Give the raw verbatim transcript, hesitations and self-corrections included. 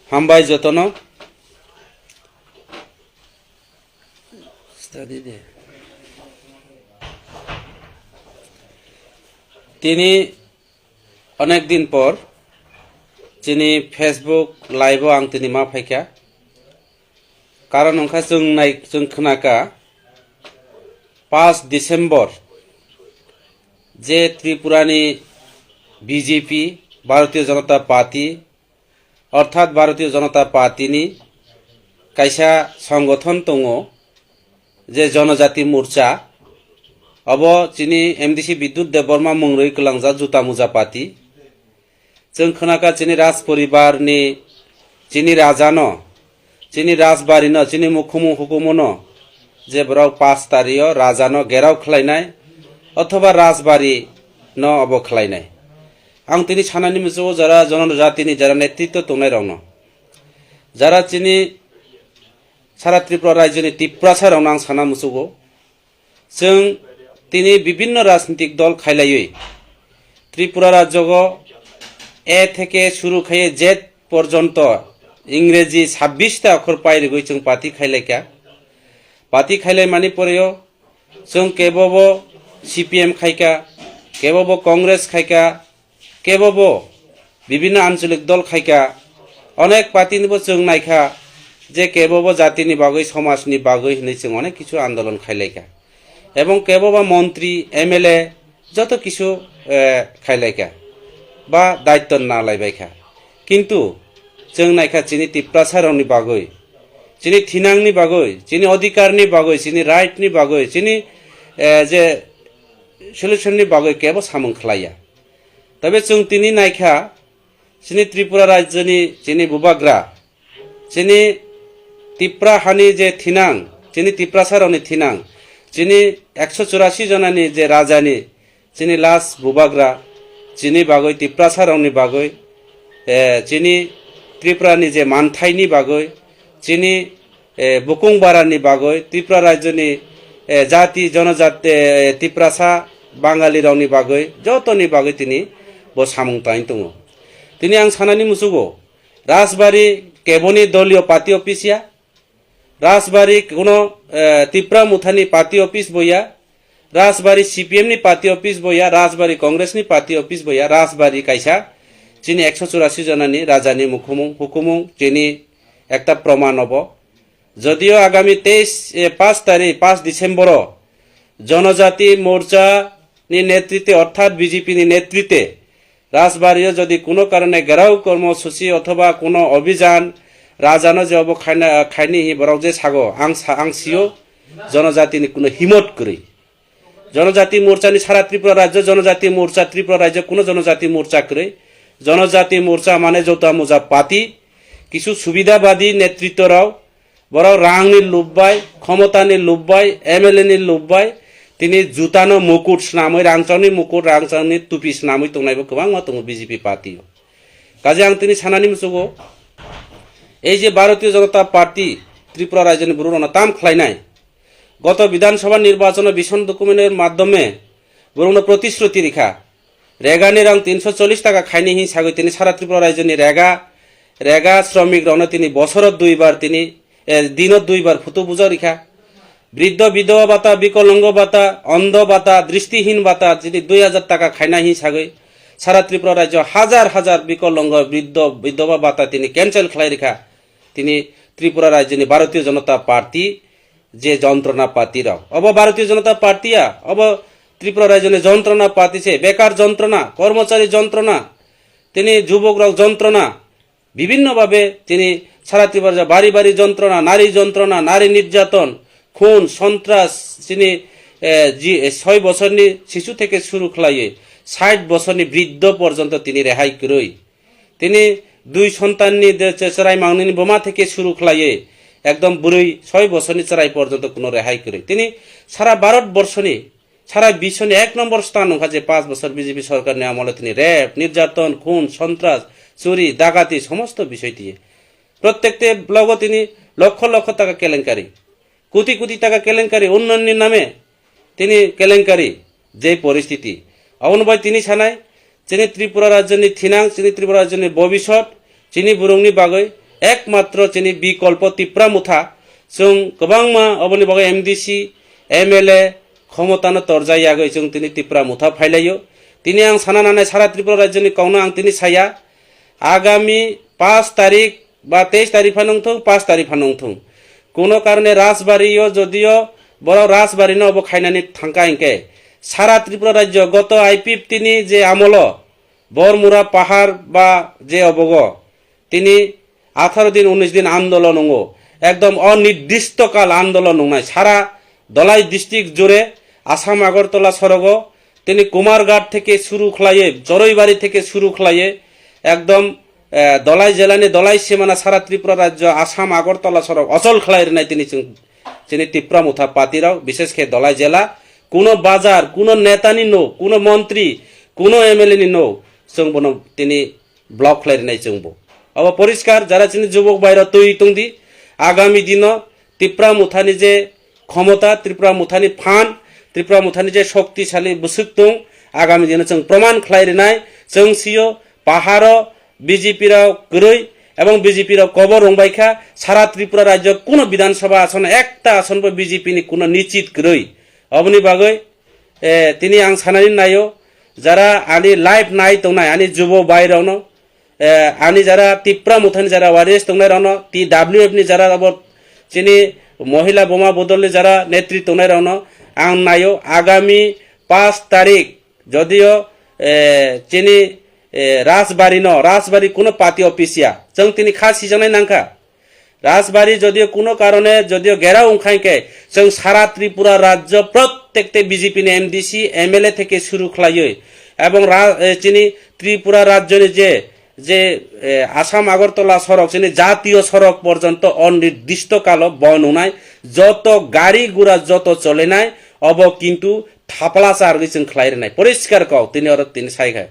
Hambai jotono. Study de. Tini onek din por chini Facebook live o ang tini ma phaikha. Karon wngkha chwng nai, chwng khwnakha paanch December je Tripurani B J P, Bharatiya Janata Party, orthat Bharatiya Janata Party ni kaisa songothon tongo, je Jonojati Morcha, abo chini M D C Bidyut Debbarma mung rwi kwlangjak juta muja party. Chwng khwnakha chini Raj poribar ni, chini raja no, chini Rajbari no, chini mukhumung hukumu no, je borok paanch tari o raja no gerao khlainai, othoba Rajbari no obo khlainai. Ang tini sanani muchungo jara Jonojati ni jara netritwo tongnai rok no, jara chini sara Tripura rajyo ni Tiprasa rok no ang sana muchungo. Chwng tini bibinno rajnitik dol khailaiwi Tripura rajyogo A theke suru khaiye Z porjonto Ingreji sabbish ta okhor pairigwi chwng party khailaikha. Party khailaimani poreo chwng kebobo C P M khaikha, kebobo Congress khaikha, kebobo bibinno ancholik dol khaikha, onek party nibo chwng naikha je kebobo jatini bagwi, somajni bagwi hinwi chwng onek kichu andolon khailaikha. Ebong keboba montri, M L A joto kichu, eh, khailaikha ba daitto nalaibaikha. Kintu chwng naikha chini Tiprasa rokni bagwi, chini thinangni bagwi, chini odhikarni bagwi, chini right ni bagwi, chini, eh, je solution ni bagwi kebo samung khlaiya. Tei chwng tini naikha, chini Tripura rajyoni chini bubagra, chini Tipra hani je thinang, chini Tiprasa rokni thinang, chini ekso churasi jonani je rajani, chini last bubagra, chini bagwi, Tiprasa rokni bagwi, eh, chini Tripurani je manthaini bagwi, chini eh, bukung barani bagwi, Tripura rajyoni, eh, jati, jonojati, eh, Tiprasa, Bangali rokni bagwi, jotoni bagwi tini bo samung tangwi tongo. Tini ang sanani muchungo, Rajbari keboni doliyo party office ya, Rajbari kuno, eh, Tipra Mothani party office bo ya, Rajbari C P M ni party office bo ya, Rajbari Congress ni party office bo ya, Rajbari kaisa chini ekso churasi jonani rajani mukhumung, hukumung, chini ekta proman obo. Jodio agami teis, eh, paanch tarikh, paanch December o Jonojati Morcha ni netrite, orthat B J P ni netrite Rajbari o jodi kuno karone gherao kormosuchi othoba kuno obhijan rajano je obo khaina, khaini hi borok je sago, ang sa-, ang sio, Jonojati ni kuno himot kwrwi. Jonojati Morcha ni sara Tripura rajyo, Jonojati Morcha Tripura rajyo, kuno Jonojati Morcha kwrwi. Jonojati Morcha mane jota muja party, kisu subidabadi netritto rok, borok rang ni lubbai, khomota ni lubbai, M L A ni lubbai, tini juta no mukut snamwi, rangchak ni mukut, rangchak ni tupi snamwi tongnai bo kwbangma tongo B J P party o. Kaje ang tini sanani muchungo, ei je Bharatiya Janata Party Tripura rajyo ni borok rok no tam khlainai, goto Bidhan Sabha nirbachon o vision document er madhyome borok no protishruti rikha. Rega ni rang tinso chollish taka khaini hin sagwi tini sara Tripura rajyo ni rega, rega sromik rok no tini bosoro duibar tini, eh, dino duibar phutu bujak rikha. Briddo bidhoba bata, bikolongo bata, ondho bata, dristihin bata, tini dui hajar taka khaina hin sagwi sara Tripura rajyo hajar hajar bikolongo, briddo bidhoba bata tini cancel khlai rikha. Tini Tripura rajyo ni Bharatiya Janata Party je jontrona party rok. Obo Bharatiya Janata Party ya, obo Tripura rajyo ni jontrona party se, bekar jontrona, kormochari jontrona, tini jubok rok jontrona, bibinno babe tini sara Tripura bari bari jontrona, nari jontrona, nari nirjaton, khun, sontras, tini, eh, ji, eh, soi bosorni sisu theke suru khlaiwi sait bosorni briddho porjonto tini rehai kwrwi. Tini dui sontanni de che-, cherai mangnini buma theke suru khlaiwi ekdom bwrwi soi bosorni cherai porjonto kuno rehai kwrwi. Tini sara Bharat borshoni, sara biswni ek nombor sthan wngkha je paanch bosor B J P sorkarni amole tini rape, nirjaton, khun, sontras, churi, dagati somosto bisoi tini. Prottekte blogo tini lokho lokho taka kelenkari. Koti koti taka kelenkari, unnayonni name tini kelenkari, je poristiti. Aboni bai tini sanai, chini Tripura rajyoni thinang, chini Tripura rajyoni bobisot, chini burungni bagwi ekmatro chini bikolpo Tipra Motha, chwng kwbangma oboni bagwi M D C, M L A khomotano torjak yagwi chwng tini Tipra Motha phailaio. Tini ang sana nanai sara Tripura rajyoni kokno ang tini saya, agami paanch tarik ba teis tarik phano wngthung, paanch tarik phano wngthung, kuno karone Rajbari-o jodio borok Rajbari-no obo khainani thangkha hinkhe, sara Tripura rajyo goto I P F T ni je amolo Bormura pahar ba je obogo tini atharo din, unis din andolon wngo, ekdom onirdisto kal andolon wngnai. Sara Dolai district jure Assam Agartala sorogo tini Kumarghat theke suru khlaiye, Choroibari theke suru khlaiye, ekdom, eh, Dolai jelani Dolai simana sara Tripura rajyo Assam Agartala sorok ochol khlai rwnai tini chwng, chini Tipra Motha party rok, bishes khe Dolai jela, kuno bazar, kuno netani no, kuno montri, kuno M L A ni no, chwng bono tini block khlai rwnai chwngbo. Abo poriskar, jara chini jubok bairo twi tongdi, agami dino Tipra Mothani je khomota, Tripura Mothani phan, Tripura Mothani je shoktisali bwswk tong, agami dino chwng proman khlai rwnai. Chwng sio paharo B J P rok kwrwi ebong B J P rok kobor rwngbaikha, sara Tripura rajyo kuno Bidhan Sabha ason, ekta asonbo B J P ni kuno nichit kwrwi. Oboni bagwi, eh, tini ang sanani naio, jara ani live nai tongnai ani jubo bai rokno, eh, ani jara Tipra Mothani jara warriors tongnai rokno, T W F ni jara abo chini Mohila Boma Bodol ni jara netri tongnai rokno ang naio, agami paanch tarik jodio, eh, chini, eh, Rajbari no, Rajbari kuno party office ya, chwng tini kha sijaknai nangkha. Rajbari jodio kuno karone jodio gherao wngkha hinkhe, chwng sara Tripura rajyo prottekte B J P ni M D C, M L A theke suru khlaiwi, ebong ra-, eh, chini Tripura rajyoni je, je, eh, Assam Agartala sorok, chini jatiyo sorok porjonto onirdisto kalo bon wngnai, joto gari gura joto cholenai, obo kintu thapla chargwi chwng khlai rwnai. Poriskar kok, tini oro tini sai kha.